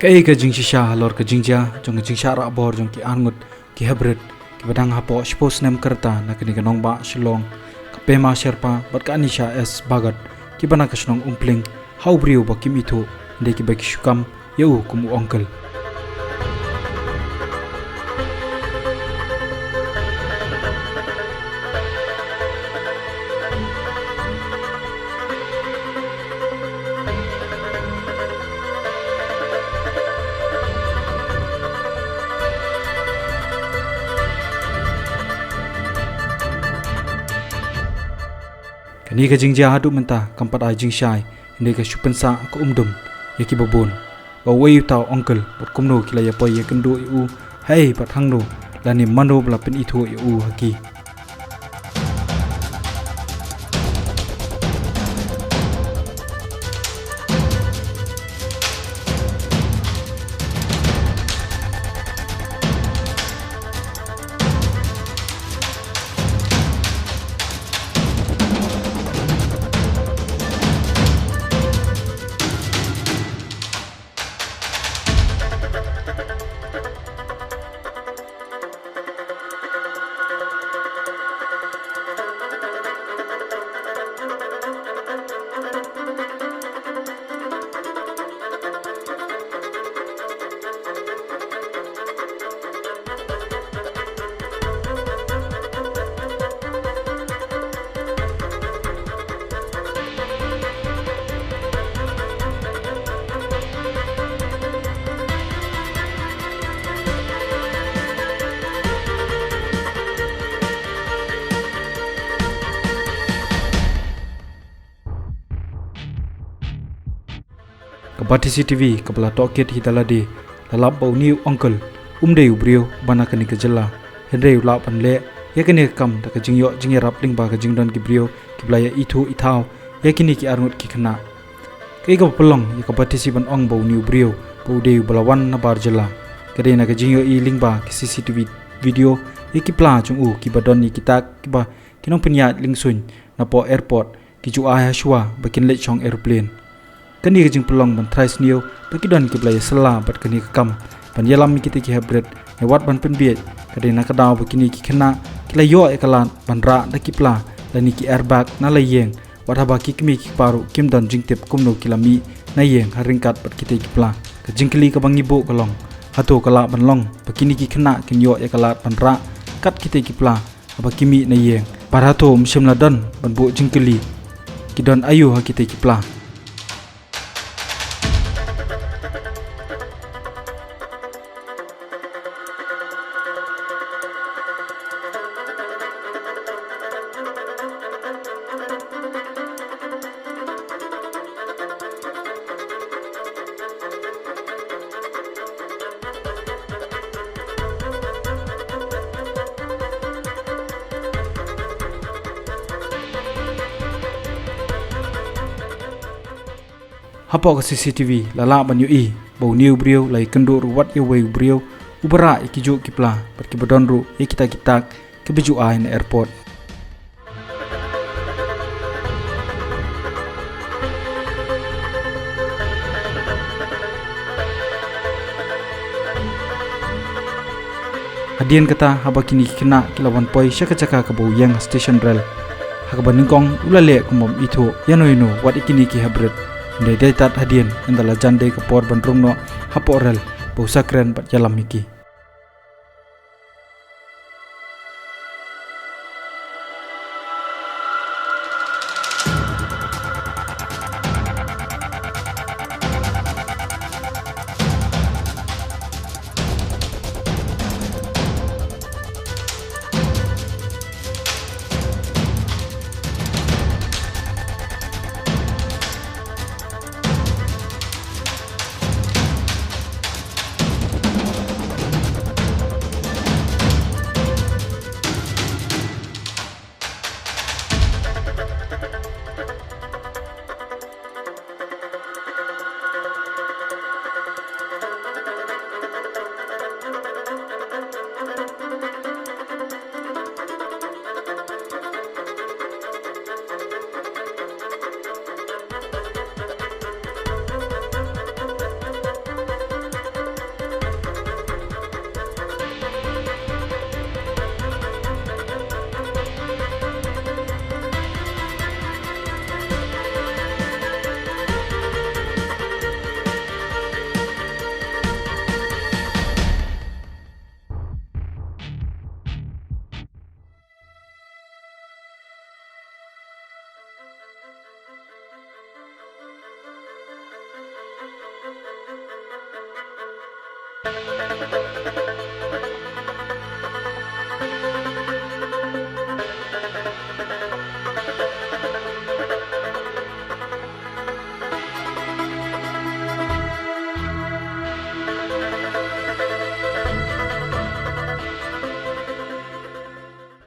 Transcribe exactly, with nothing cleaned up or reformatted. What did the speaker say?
Kaei ka jingshisha halor ka jingjia jong ka jingshah rah bor jong ki arngut ki hybrid kiba dang hapoh shiphew snem ka rta na kane ka nongbah Shillong, ka Pema Sherpa bad ka Anisha S Bhagat, kiba na ka shnong Umpling, ha u briew ba kim ithuh, hynrei kiba ki shu kam ïa u kum u uncle. Kane ka jingjia haduh mynta kam pat ai jingshai, hynrei ka shu pynsah ka umdum ïa kiba bun, ba uei uta u uncle bad kumno ki la ïa poi ïakynduh ïa u, haei bad hangno, lane mano ba la pynithuh ïa u ha ki. Kaba T C T V kaba la tohkit hi da lade la lap ba une u uncle um dei u briew uba na kane ka jylla, hynrei u lah ban leh ïa kane ka kam da ka jingïoh jingïarap lyngba ka jingdon ki briew kiba la ïa ithuh ithaw ïa kine ki arngut ki khynnah. Kaei kaba pynlong ïa kaba T C ban ong ba une u briew ba u dei uba la wan na bar jylla, ka dei na ka jingïohi lyngba ki C C T V video ïa ki pla jong u kiba don ïa ki tag kiba ki nongpynïaid lyngsuiñ napoh airport ki ju ai ha shuwa ba kin leit shong aeroplane. Kane ka jingpynlong ban trai sniew ba ki don kiba la ïa syllah bad kane ka kam ban ïalam ïa kita ki hybrid ne wat ban pynbieit, ka dei na ka daw ba kine ki khynnah ki la ïoh ïa ka lad ban rah da ki pla lane ki airbag na la ïing, wat haba ki kmie ki kpa ruh kim don jingtip kumno ki la mih na ïing ha ryngkat bad kita ki pla. Ka jingkylli kaba ngi buh ka long, hato ka lah ban long ba kine ki khynnah kin ïoh ïa ka lad ban rah kat kita ki pla haba ki mih na ïing? Bad hato ym shym la don ban buh jingkylli, ki don aïu ha kita ki pla? Hapoh ka C C T V la lah ban ïohi ba une u briew la ïakynduh ruh wat ïa uwei u briew uba rah ïa ki juh ki pla bad kiba don ruh ïa kita ki tag kiba ju ai na airport. Hadien kata, haba kine ki khynnah ki la wan poi sha ka jaka kaba u ïeng ha station rel, ha kaba nyngkong u la leh kum bym ithuh ïano ïano wat ïa kine ki hybrid. Hynrei dei tad hadien ynda la jan dei ka por ban rung noh hapoh rel ba u sa kren bad ïalam ïa ki.